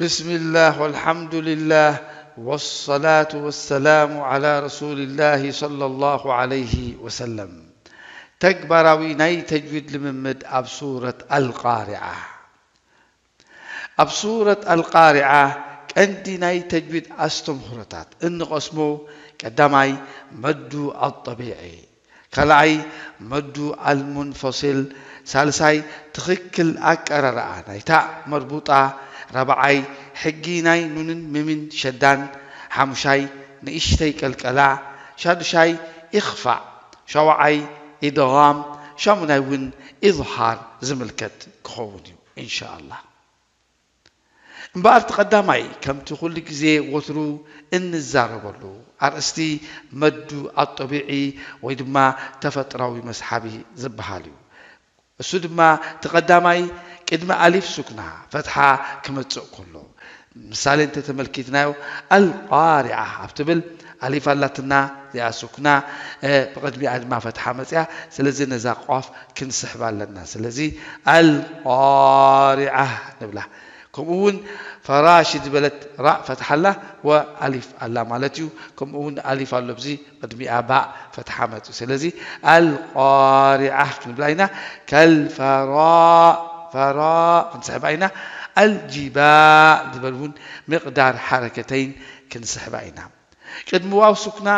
ብስሚላህ ወልሓምዱሊላህ ወሰላቱ ወሰላሙ ዓላ ረሱሊላሂ ሰለላሁ ዓለይሂ ወሰለም። ተግባራዊ ናይ ተጅዊድ ልምምድ ኣብ ሱረት ኣልቃሪዓ። ኣብ ሱረት ኣልቃሪዓ ቀንዲ ናይ ተጅዊድ ኣስተምህሮታት እንቐስሞ፣ ቀዳማይ መዱ ኣጠቢዒ፣ ካልኣይ መዱ ኣልሙንፈሲል፣ ሳልሳይ ትኽክል ኣቀራርኣ ናይታ መርቡጣ፣ ራብዓይ ሕጊ ናይ ኑንን ሚምን ሸዳን፣ ሓሙሻይ ንእሽተይ ቀልቀላ፣ ሻዱሻይ ኢኽፋእ፣ ሻውዓይ ኢድጋም፣ ሻሙናይ እውን ኢዝሃር ዝምልከት ክኸውን እዩ ኢንሻኣላህ። እምበኣር እቲ ቀዳማይ ከምቲ ኩሉ ግዜ ወትሩ እንዛረበሉ ኣርእስቲ መዱ ኣጠቢዒ ወይ ድማ ተፈጥራዊ መስሓቢ ዝበሃል እዩ። እሱ ድማ እቲ ቀዳማይ ቅድሚ ኣሊፍ ሱክና ፈትሓ ክመጽእ ከሎ፣ ምሳሌ እንተተመልኪትናዮ ኣልቃሪዓ ኣብ ትብል ኣሊፍ ኣላትና እዚኣ ሱክና፣ እ፣ ብቕድሚኣ ድማ ፈትሓ መጽያ። ስለዚ ነዛ ቋፍ ክንስሕባ ኣለና። ስለዚ ኣልቃሪዓ ንብላ። ከምኡ እውን ፈራሽ ዝበለት ራእ ፈትሓ ኣላ ወኣሊፍ ኣላ ማለት እዩ። ከምኡ እውን ኣሊፍ ኣሎ ኣብዚ ቅድሚኣ ባእ ፈትሓ መጽዩ። ስለዚ ኣልቃሪዓ ክንብላ ኢና። ከልፈራእ፣ ፈራእ ክንስሕባ ኢና። ኣልጂባ ዝበል እውን ምቕዳር ሓረከተይን ክንስሕባ ኢና። ቅድሚ ዋው ሱክና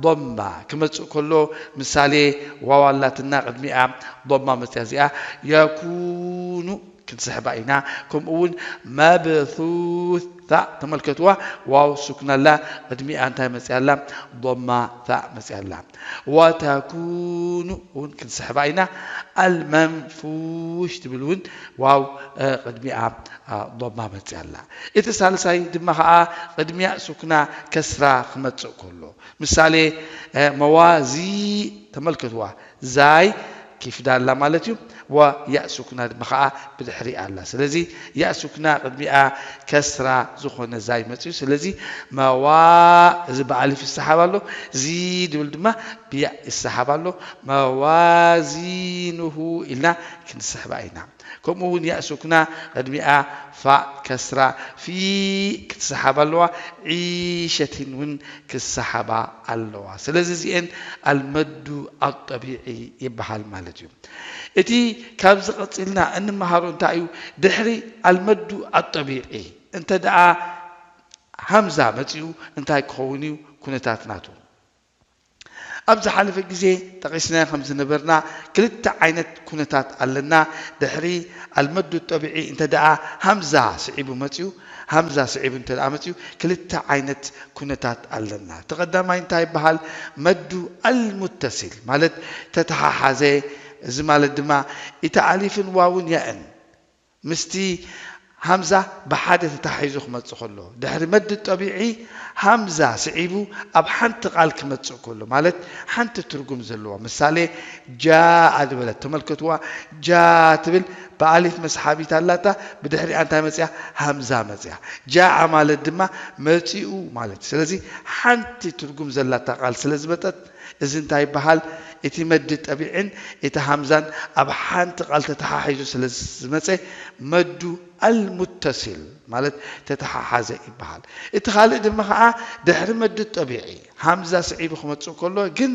ዶማ ክመጽእ ከሎ፣ ምሳሌ ዋው ኣላትና ቅድሚኣ ዶማ መጽያ እዚኣ፣ የኩኑ ክንስሕባ ኢና። ከምኡ እውን መብሱታ ተመልከትዋ፣ ዋው ሱክና ኣላ፣ ቅድሚኣ እንታይ መጽያ ኣላ? ዶማ ታ መጽያ ኣላ። ወተኩኑ እውን ክንስሕባ ኢና። ኣልመንፉሽ ትብል እውን ዋው፣ እ፣ ቅድሚኣ፣ እ፣ ዶማ መጽያ ኣላ። እቲ ሳልሳይ ድማ ኸዓ ቅድሚያ ሱክና ከስራ ክመጽእ ከሎ፣ ምሳሌ፣ እ፣ መዋዚ ተመልከትዋ፣ ዛይ ኪፍዳ ኣላ ማለት እዩ። ወያእ ሱክና ድማ ኸዓ ብድሕሪኣ ኣላ። ስለዚ ያእ ሱክና ቅድሚኣ ከስራ ዝኾነ ዛይ መጽዩ። ስለዚ መዋ፣ እዚ ብኣሊፍ ይሰሓብ ኣሎ። ዚ ድብል ድማ ብያእ ይሰሓብ ኣሎ። መዋዚኑሁ ኢልና ክንስሕባ ኢና። ከምኡ እውን ያእ ሱክና ቅድሚኣ ፋእ ከስራ ፊ ክትሰሓብ ኣለዋ። ዒሸቲን እውን ክሰሓባ ኣለዋ። ስለዚ እዚኤን ኣልመዱ ኣጠቢዒ ይበሃል ማለት እዩ። እቲ ካብዚ ቀጺልና እንመሃሮ እንታይ እዩ? ድሕሪ ኣልመዱ ኣጠቢዒ እንተ ደኣ ሃምዛ መጺኡ እንታይ ክኸውን እዩ ኩነታት ናቱ? ኣብ ዝሓለፈ ግዜ ጠቒስናዮ ከም ዝነበርና ክልተ ዓይነት ኩነታት ኣለና። ድሕሪ ኣልመዱ ጠቢዒ እንተ ደኣ ሃምዛ ስዒቡ መጺኡ፣ ሃምዛ ስዒቡ እንተ ደኣ መጺኡ ክልተ ዓይነት ኩነታት ኣለና። እቲ ቀዳማይ እንታይ ይበሃል? መዱ ኣልሙተሲል ማለት ተተሓሓዘ። እዚ ማለት ድማ እቲ ኣሊፍን ዋውን ያእን ምስቲ ሃምዛ ብሓደ ተታሒዙ ክመጽእ ከሎ፣ ድሕሪ መድ ጠቢዒ ሃምዛ ስዒቡ ኣብ ሓንቲ ቃል ክመጽእ ከሎ፣ ማለት ሓንቲ ትርጉም ዘለዋ። ምሳሌ፣ ጃኣ ዝበለት ተመልከትዋ፣ ጃ ትብል ብኣሊፍ መስሓቢት ኣላታ፣ ብድሕሪኣ እንታይ መጽያ? ሃምዛ መጽያ። ጃኣ ማለት ድማ መጺኡ ማለት እዩ። ስለዚ ሓንቲ ትርጉም ዘላታ ቃል ስለ ዝመጸት፣ እዚ እንታይ ይበሃል? እቲ መድ ጠቢዕን እቲ ሃምዛን ኣብ ሓንቲ ቃል ተተሓሒዙ ስለ ዝመጸ መዱ ኣልሙተሲል ማለት ተተሓሓዘ ይበሃል። እቲ ካልእ ድማ ኸዓ ድሕሪ መድ ጠቢዒ ሃምዛ ስዒቡ ክመጽእ ከሎ ግን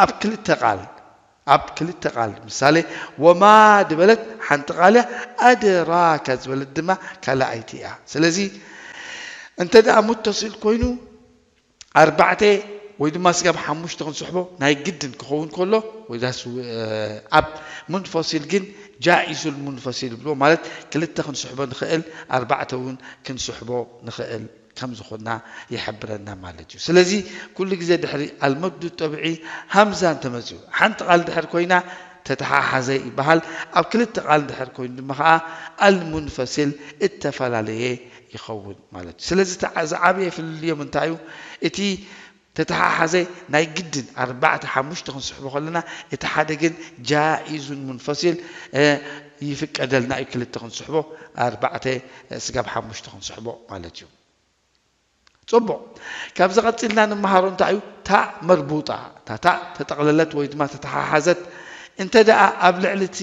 ኣብ ክልተ ቃል፣ ኣብ ክልተ ቃል፣ ምሳሌ፣ ወማ ዝበለት ሓንቲ ቃል እያ፣ ኣድራከ ዝበለት ድማ ካልኣይቲ እያ። ስለዚ እንተ ደኣ ሙተሲል ኮይኑ ኣርባዕተ ወይ ድማ ስጋብ ሓሙሽተ ክንስሕቦ ናይ ግድን ክኸውን ከሎ፣ ወይ ዳስ፣ እ፣ ኣብ ሙንፈሲል ግን ጃኢዙል ሙንፈሲል ይብልዎ፣ ማለት ክልተ ክንስሕቦ ንኽእል፣ ኣርባዕተ እውን ክንስሕቦ ንኽእል ከም ዝኾንና ይሕብረና ማለት እዩ። ስለዚ ኩሉ ግዜ ድሕሪ ኣልመዱ ጠብዒ ሃምዛ እንተመፅኡ፣ ሓንቲ ቃል ድሕር ኮይና ተተሓሓዘ ይበሃል። ኣብ ክልተ ቃል ድሕር ኮይኑ ድማ ኸዓ ኣልሙንፈሲል እተፈላለየ ይኸውን ማለት እዩ። ስለዚ እቲ ዓ-፣ ዝዓበየ ፍልልዮም እንታይ እዩ? እቲ ተተሓሓዘ ናይ ግድን ኣርባዕተ ሓሙሽተ ክንስሕቦ ከለና፣ እቲ ሓደ ግን ጃኢዙን ሙንፈሲል፣ እ፣ ይፍቀደልና እዩ፣ ክልተ ክንስሕቦ፣ ኣርባዕተ፣ እ፣ ስጋብ ሓሙሽተ ክንስሕቦ ማለት እዩ። ጽቡቕ። ካብዚ ቀጺልና ንመሃሮ እንታይ እዩ? ታእ መርቡጣ። እታ ታእ ተጠቕለለት ወይ ድማ ተተሓሓዘት እንተ ደኣ ኣብ ልዕሊ እቲ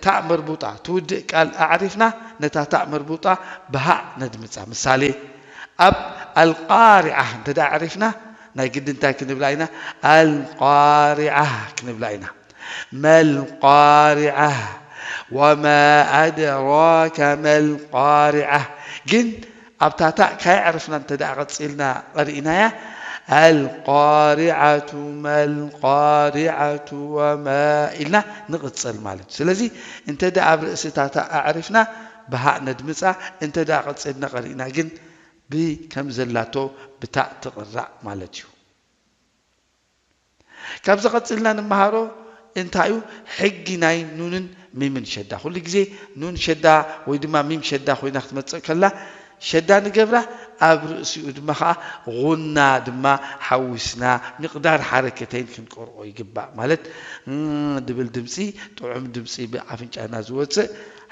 ታእ መርቡጣ ትውድእ ቃል ኣዕሪፍና፣ ነታ ታእ መርቡጣ ብሃእ ነድምጻ። ምሳሌ፣ ኣብ ኣልቃሪዓ እንተ ደኣ ኣዕሪፍና፣ ናይ ግዲ እንታይ ክንብላ ኢና? ኣልቃሪዓ ክንብላ ኢና። መልቃሪዓ፣ ወማ ኣድራከ መልቃሪዓ። ግን ኣብታ ታእ ካየዕርፍና እንተ ደኣ ቀጺልና ቀሪእናያ፣ ኣልቃሪዓቱ መልቃሪዓቱ ወማ ኢልና ንቕጽል ማለት እዩ። ስለዚ እንተ ደኣ ኣብ ርእሲ እታ ታእ ኣዕሪፍና ብሃእ ነድምጻ፣ እንተ ደኣ ቀጺልና ቀሪእና ግን ብከም ዘላቶ ብታእ ትቕራእ ማለት እዩ። ካብዚ ቀጺልና ንመሃሮ እንታይ እዩ? ሕጊ ናይ ኑንን ሚምን ሸዳ። ኩሉ ግዜ ኑን ሸዳ ወይ ድማ ሚም ሸዳ ኮይና ክትመጽእ ከላ ሸዳ ንገብራ፣ ኣብ ርእሲኡ ድማ ኸዓ ጉና ድማ ሓዊስና ሚቕዳር ሓረከተይን ክንቀርኦ ይግባእ። ማለት እ ድብል ድምጺ፣ ጥዑም ድምጺ ብኣፍንጫና ዝወጽእ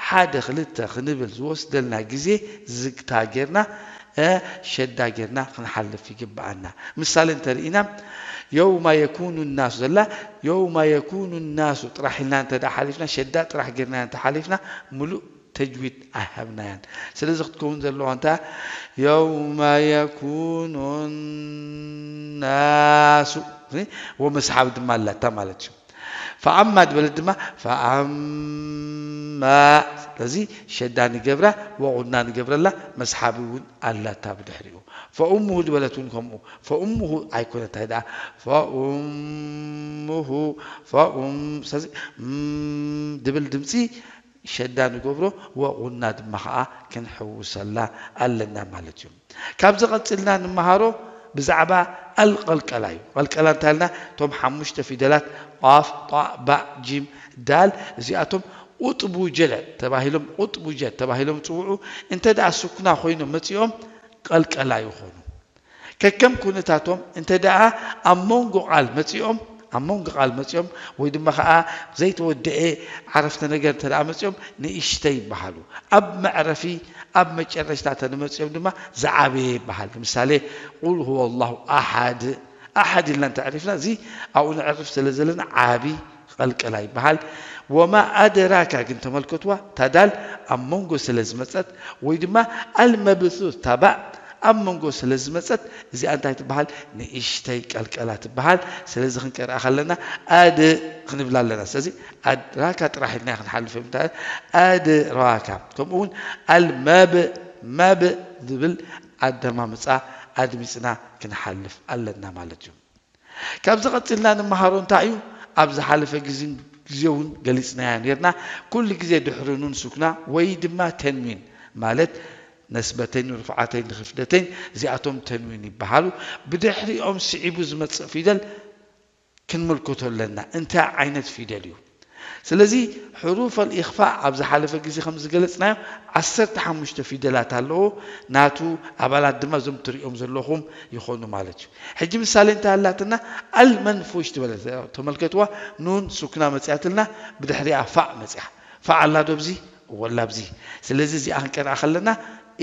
ሓደ ክልተ ክንብል ዝወስደልና ግዜ ዝግታ ጌርና እ ሸዳ ጌርና ክንሓልፍ ይግብኣና። ምሳሌ እንተርኢና፣ የውማ የኩኑ ናሱ ዘላ፣ የውማ የኩኑ ናሱ ጥራሕ ኢልና እንተ ደኣ ሓሊፍና፣ ሸዳ ጥራሕ ጌርና እንተ ሓሊፍና፣ ምሉእ ተጅዊድ ኣይሃብናያን። ስለዚ ክትከውን ዘለዋ እንታ፣ የውማ የኩኑ ናሱ፣ ወመስሓብ ድማ ኣላታ ማለት እዩ። ፈኣማ ዝበለት ድማ ፈኣማ። ስለዚ ሸዳ ንገብራ ወቑና ንገብረላ መስሓቢ እውን ኣላታ ብድሕሪኡ። ፈኡሙሁ ዝበለት እውን ከምኡ። ፈኡሙሁ ኣይኮነ እንታይ ደኣ ፈኡሙሁ ፈኡም። ስለዚ እም ድብል ድምፂ ሸዳ ንገብሮ ወቑና ድማ ኸዓ ክንሕውሰላ ኣለና ማለት እዩ። ካብዚ ቀጺልና ንመሃሮ ብዛዕባ ኣል ቀልቀላ እዩ። ቀልቀላ እንታይ ኢልና? እቶም ሓሙሽተ ፊደላት ቃፍ፣ ጣእ፣ ባእ፣ ጂም፣ ዳል እዚኣቶም ቁጥቡጀ ተባሂሎም ቁጥቡጀ ተባሂሎም ይጽውዑ። እንተ ደኣ ሱክና ኮይኖም መጺኦም ቀልቀላ ይኾኑ። ከከም ኩነታቶም እንተ ደኣ ኣብ መንጎ ቃል መጺኦም ኣብ መንጎ ቃል መጺኦም ወይ ድማ ኸዓ ዘይተወደኤ ዓረፍተ ነገር እንተ ደኣ መጺኦም ንእሽተይ ይበሃሉ። ኣብ መዕረፊ ኣብ መጨረሽታ እንተ ንመጺኦም ድማ ዝዓበየ ይበሃል። ንምሳሌ ቁል ሁወ ላሁ ኣሓድ ኣሓድ ኢልና እንተዕሪፍና እዚ ኣብኡ ነዕርፍ ስለ ዘለና ዓቢ ቀልቀላ ይበሃል። ወማ ኣደራካ ግን ተመልከትዋ እታ ዳል ኣብ መንጎ ስለ ዝመጸት ወይ ድማ ኣልመብሱስ እታ ባእ ኣብ መንጎ ስለ ዝመጸት እዚኣ እንታይ ትበሃል? ንእሽተይ ቀልቀላ ትበሃል። ስለዚ ክንቀርኣ ከለና ኣድ ክንብላ ኣለና። ስለዚ ኣድራካ ጥራሕ ኢልና ክንሓልፍ እዮም። እንታይ ኣድራካ ከምኡ እውን ኣልመብ መብ ዝብል ኣደማምፃ ኣድሚፅና ክንሓልፍ ኣለና ማለት እዩ። ካብዚ ቀፂልና ንመሃሮ እንታይ እዩ? ኣብ ዝሓለፈ ግዜ እውን ገሊፅናያ ነርና። ኩሉ ግዜ ድሕሪ ኑን ሱክና ወይ ድማ ተንዊን ማለት ነስበተይን ርፍዓተይን ንክፍደተይን እዚኣቶም ተንዊን ይበሃሉ። ብድሕሪኦም ስዒቡ ዝመፅእ ፊደል ክንምልከቶ ኣለና እንታይ ዓይነት ፊደል እዩ። ስለዚ ሕሩፍ ኣልኢኽፋእ ኣብ ዝሓለፈ ግዜ ከም ዝገለፅናዮ ዓሰርተ ሓሙሽተ ፊደላት ኣለዎ። ናቱ ኣባላት ድማ እዞም ትሪኦም ዘለኹም ይኾኑ ማለት እዩ። ሕጂ ምሳሌ እንታይ ኣላትና? ኣልመንፉሽ ትበለ ተመልከትዋ። ኑን ሱክና መፅያትልና ብድሕሪኣ ፋእ መፅያ። ፋእ ኣላ ዶ ኣብዚ? ወላ ኣብዚ። ስለዚ እዚኣ ክንቀርኣ ከለና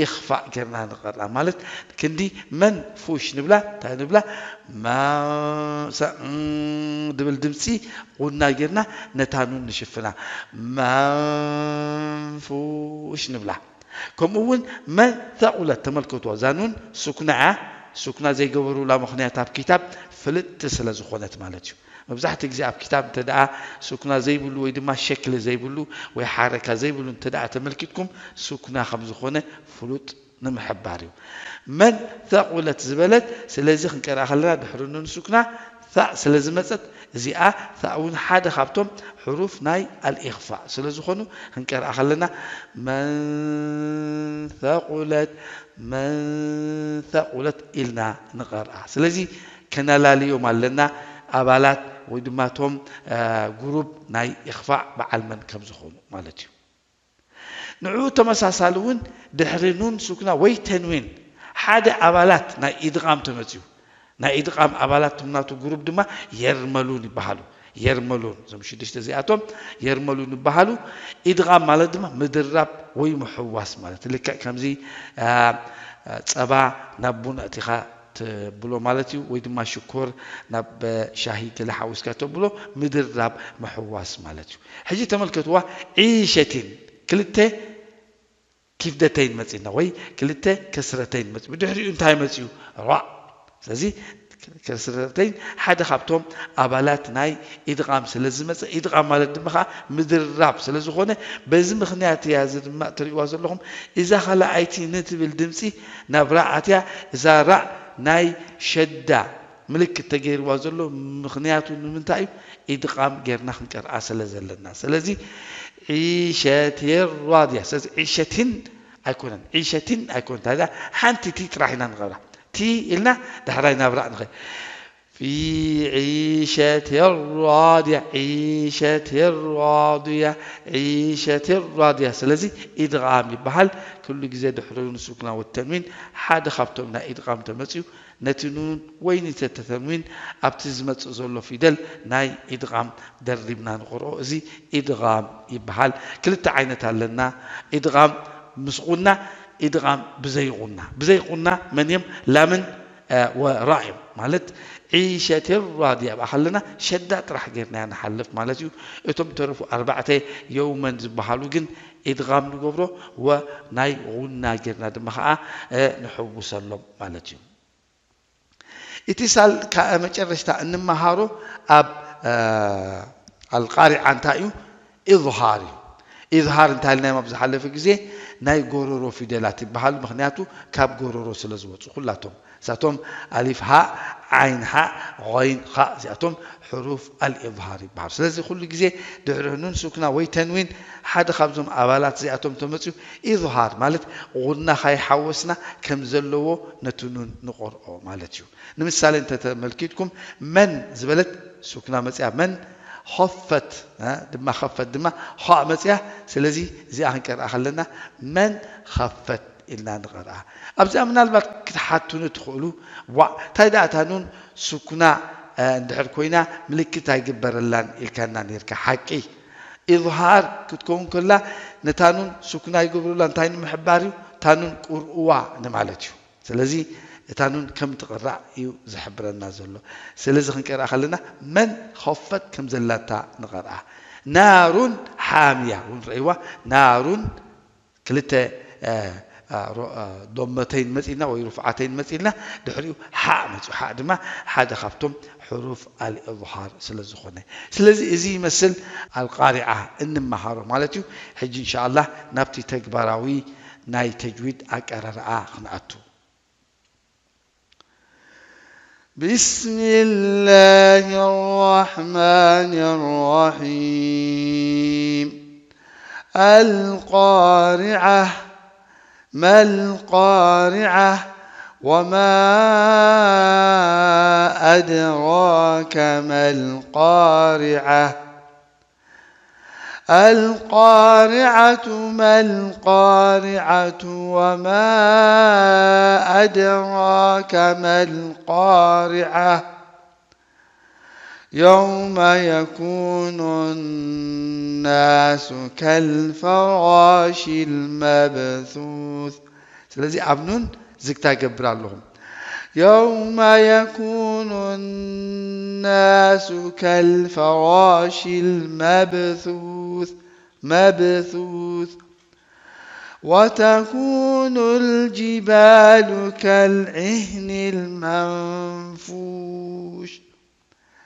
ኢኽፋእ ጌርና ንቐርኣ ማለት ክንዲ መንፉሽ ንብላ እንታይ ንብላ ድብል ድምፂ ቁና ጌርና ነታ ኑን ንሽፍና መንፉሽ ንብላ። ከምኡ እውን መን ተቑለት ተመልከትዎ እዛ ኑን ሱክና እያ። ሱክና ዘይገበሩላ ምኽንያት ኣብ ኪታብ ፍልጥቲ ስለ ዝኾነት ማለት እዩ። መብዛሕትኡ ግዜ ኣብ ክታብ እንተ ደኣ ሱክና ዘይብሉ ወይ ድማ ሸክሊ ዘይብሉ ወይ ሓረካ ዘይብሉ እንተ ደኣ ተመልኪትኩም ሱክና ከም ዝኾነ ፍሉጥ ንምሕባር እዩ። መን ተቑለት ዝበለት ስለዚ ክንቀርኣ ከለና ድሕሪ ኑን ሱክና ታእ ስለ ዝመፀት እዚኣ ታእ እውን ሓደ ካብቶም ሕሩፍ ናይ ኣልኢኽፋእ ስለ ዝኾኑ ክንቀርኣ ከለና መን ተቑለት መን ተቑለት ኢልና ንቐርኣ። ስለዚ ከነላልዮም ኣለና ኣባላት ወይ ድማ እቶም ግሩብ ናይ ኢኽፋእ በዓል መን ከም ዝኾኑ ማለት እዩ። ንዕኡ ተመሳሳሊ እውን ድሕሪ ኑን ሱክና ወይ ተንዊን ሓደ ኣባላት ናይ ኢድቓም ተመፅዩ። ናይ ኢድቓም ኣባላት እቶም ናቱ ግሩብ ድማ የርመሉን ይበሃሉ። የርመሉን እዞም ሽዱሽተ እዚኣቶም የርመሉን ይበሃሉ። ኢድቓም ማለት ድማ ምድራብ ወይ ምሕዋስ ማለት ልክዕ ከምዚ ጸባ ናብ ቡን ኣእቲኻ ተብሎ ማለት እዩ፣ ወይ ድማ ሽኮር ናብ ሻሂ ገለ ሓዊስካ ተብሎ ምድራብ ምሕዋስ ማለት እዩ። ሕጂ ተመልከትዋ፣ ዒሸቲን ክልተ ኪፍደተይን መጺና ወይ ክልተ ከስረተይን መጺ ብድሕሪኡ እንታይ መጺኡ ራእ። ስለዚ ከስረተይን ሓደ ካብቶም ኣባላት ናይ ኢድቓም ስለ ዝመጸ፣ ኢድቓም ማለት ድማ ከዓ ምድራብ ስለ ዝኾነ፣ በዚ ምኽንያት እያ እዚ ድማ ትርእይዋ ዘለኹም። እዛ ካልኣይቲ ንትብል ድምጺ ናብ ራእ ኣትያ፣ እዛ ራእ ናይ ሸዳ ምልክት ተገይርዋ ዘሎ ምኽንያቱ ንምንታይ እዩ? ኢድቓም ጌርና ክንቀርኣ ስለ ዘለና። ስለዚ ዒሸት ራድያ። ስለዚ ዒሸትን ኣይኮነን፣ ዒሸትን ኣይኮነን። ታዲያ ሓንቲ ቲ ጥራሕ ኢና ንቐብራ። ቲ ኢልና ዳሕራይ ናብ ራእ ንኸ ፊ ዒሸት ራድያ፣ ዒሸት ራድያ፣ ዒሸት ራድያ። ስለዚ ኢድቓም ይበሃል። ኩሉ ግዜ ድሕሩ ንሱክና ወተንዊን ሓደ ካብቶም ናይ ኢድቓም ተመፅዩ ነቲ ኑን ወይ ንተተተንዊን ኣብቲ ዝመጽእ ዘሎ ፊደል ናይ ኢድቓም ደሪብና ንቕርኦ። እዚ ኢድቓም ይበሃል። ክልተ ዓይነት ኣለና፣ ኢድቓም ምስ ቑና፣ ኢድቓም ብዘይ ቑና። ብዘይ ቑና መን እዮም? ላምን፣ እ፣ ወራእ እዮም። ማለት ዒሸት ራድያ ኣብኣ ከለና ሸዳ ጥራሕ ጌርና ንሓልፍ ማለት እዩ። እቶም ተረፉ ኣርባዕተ የውመን ዝበሃሉ ግን ኢድቓም ንገብሮ ወናይ ቑና ጌርና ድማ ኸዓ፣ እ፣ ንሕውሰሎም ማለት እዩ። እቲ ሳል ከኣ መጨረሽታ እንመሃሮ ኣብ፣ እ፣ ኣልቃሪዓ እንታይ እዩ? ኢዝሃር እዩ። ኢዝሃር እንታይ ኢልናዮም ኣብ ዝሓለፈ ግዜ? ናይ ጎረሮ ፊደላት ይበሃሉ፣ ምኽንያቱ ካብ ጎረሮ ስለ ዝወጹ ኩላቶም። እሳቶም ኣሊፍ ሃእ፣ ዓይን ሓእ፣ ቐይን ኻእ፣ እዚኣቶም ሕሩፍ ኣልኢዝሃር ይበሃሉ። ስለዚ ኩሉ ግዜ ድሕሪ ኑን ሱክና ወይ ተንዊን ሓደ ካብዞም ኣባላት እዚኣቶም ተመጽዩ ኢዝሃር ማለት ቑና ካይሓወስና ከም ዘለዎ ነቲ ኑን ንቐርኦ ማለት እዩ። ንምሳሌ እንተተመልኪትኩም መን ዝበለት ሱክና መጽያ መን፣ ኸፈት፣ እ፣ ድማ ኸፈት ድማ ኻእ መጽያ። ስለዚ እዚኣ ክንቀርኣ ከለና መን ኸፈት ኢልና ንቐርኣ። ኣብዚኣ ምናልባት ክትሓቱኒ ትኽእሉ፣ ዋእ፣ እንታይ ደኣ እታ ኑን ሱክና፣ እ፣ እንድሕር ኮይና ምልክት ኣይግበረላን ኢልካና ኔርካ። ሓቂ። ኢዝሃር ክትከውን ከላ ነታ ኑን ሱክና ይገብሩላ፣ እንታይ ንምሕባር እዩ? እታ ኑን ቁርኡዋ ንማለት እዩ። ስለዚ እታ ኑን ከም ትቕራእ እዩ ዝሕብረና ዘሎ። ስለዚ ክንቀርኣ ከለና መን ኸፈት ከም ዘላታ ንቐርኣ። ናሩን ሓምያ እውን ረእይዋ። ናሩን ክልተ፣ እ፣ እ፣ ሮ-፣ እ፣ ዶመተይን መጺእና ወይ ሩፍዓተይን መጺእና፣ ድሕሪኡ ሓእ መጺኡ። ሓእ ድማ ሓደ ካብቶም ሕሩፍ ኣልኢዝሃር ስለ ዝኾነ። ስለዚ እዚ ይመስል ኣልቃሪዓ እንመሃሮ ማለት እዩ። ሕጂ እንሻኣላህ ናብቲ ተግባራዊ ናይ ተጅዊድ ኣቀራርዓ ክንኣቱ። بسم الله الرحمن الرحيم. القارعة. ما القارعة؟ وما أدراك ما القارعة. القارعة ما القارعة وما أدراك ما القارعة يوم يكون الناس كالفراش المبثوث. ስለዚ ኣብ ኑን ዝግታ ገብር ኣለኹም። يوم يكون الناس كالفراش المبثوث. مبثوث. وتكون الجبال كالعهن المنفوش.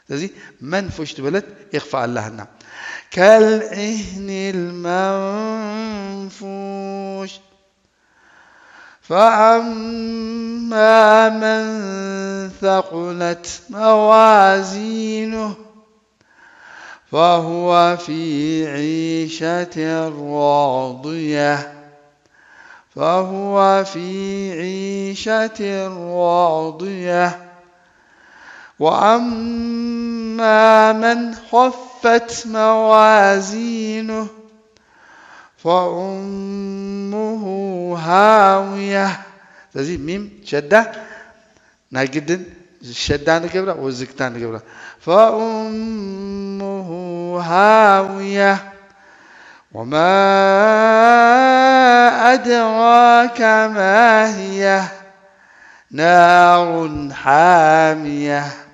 ስለዚ መንፉሽ ዝበለት ኢኽፋእ ኣላህና። كالعهن المنفوش. فأما من ثقلت موازينه فهو في عيشة راضية. فهو في عيشة راضية. وأما من خفت موازينه فأمه هاوية. ስለዚ ሚም ሸዳ ናይ ግድን ሸዳ ንገብራ ወይ ዝግታ ንገብራ። فأمه هاوية. وما أدراك ما هية. نار حامية.